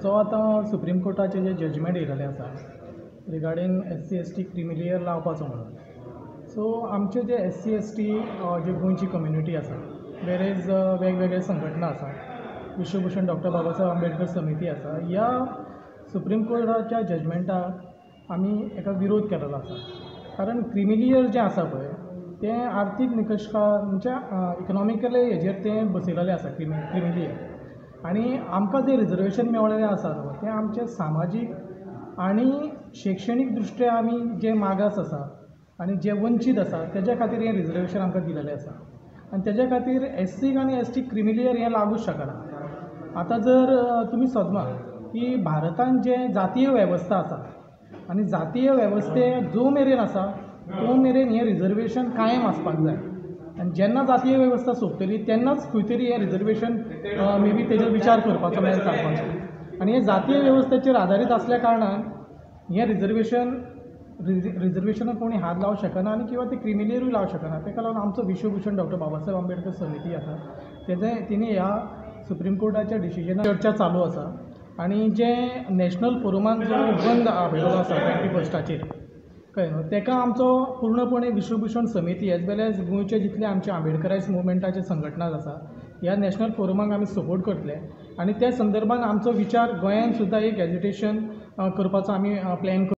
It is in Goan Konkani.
जो आतां सुप्रीम कोर्टाचें जें जजमेंट येयलेलें आसा regarding SC ST creamy layer लावपाचो म्हणून, सो आमचे जे एससी एसटी जे गोंयची कम्युनिटी आसा, वेरेज वेगवेगळे संघटना आसा, विश्वभूषण डॉक्टर बाबासाहेब आंबेडकर समिती आसा, ह्या सुप्रीम कोर्टाच्या जजमेंटाक आमी एका विरोध केलेलो आसा. कारण क्रिमिलेयर जें आसा पळय तें आर्थीक निकशा म्हणजे इकनॉमिकली हेजेर तें बसयलेलें आसा क्रिमिलेयर. आनी आमकां जें रिजर्वेशन मेळ्ळेलें आसा न्हू तें आमचें सामाजीक आनी शिक्षणीक दृश्ट्या आमी जे मागास आसा आनी जे वंचीत आसा तेज्या खातीर हें रिजर्वेशन आमकां दिलेलें आसा. आनी तेज्या खातीर एससीक आनी एसटीक क्रिमिलेयर हें लागूच शकना. आतां जर तुमी सदमा की भारतान जें जातीय वेवस्था आसा आनी जातीय वेवस्थे जो मेरेन आसा तो मेरेन हें रिजर्वेशन कायम आसपाक जाय. आनी जेन्ना जातीय वेवस्था सोंपतली तेन्नाच खंय तरी हें रिजर्वेशन मे बी तेजेर विचार करपाचो मेळ चालपाचो. आनी हें जातीय वेवस्थेचेर आदारीत आसल्या कारणान हें रिजर्वेशनाक कोणी हात लावंक शकना आनी किंवां ते क्रिमिलेयरूय लावंक शकना. ताका लागून आमचो विश्वभूषण डॉक्टर बाबासाहेब आंबेडकर समिती आसा तेजे तिणें ह्या सुप्रीम कोर्टाच्या डिसिजनार चर्चा चालू आसा. आनी जें नॅशनल फोरमान जो बंद आपयलेलो आसा 21 कळ्ळें न्हू, तेका आमचो पूर्णपणे विश्वभूषण समिती एज वेल एज गोंयचे जितले आमचे आंबेडकरायज मुवमेंटाचे संघटना आसा ह्या नॅशनल फोरमाक आमी सपोर्ट करतले. आनी त्या संदर्भान आमचो विचार गोंयान सुद्दां एक एजिटेशन करपाचो आमी प्लॅन.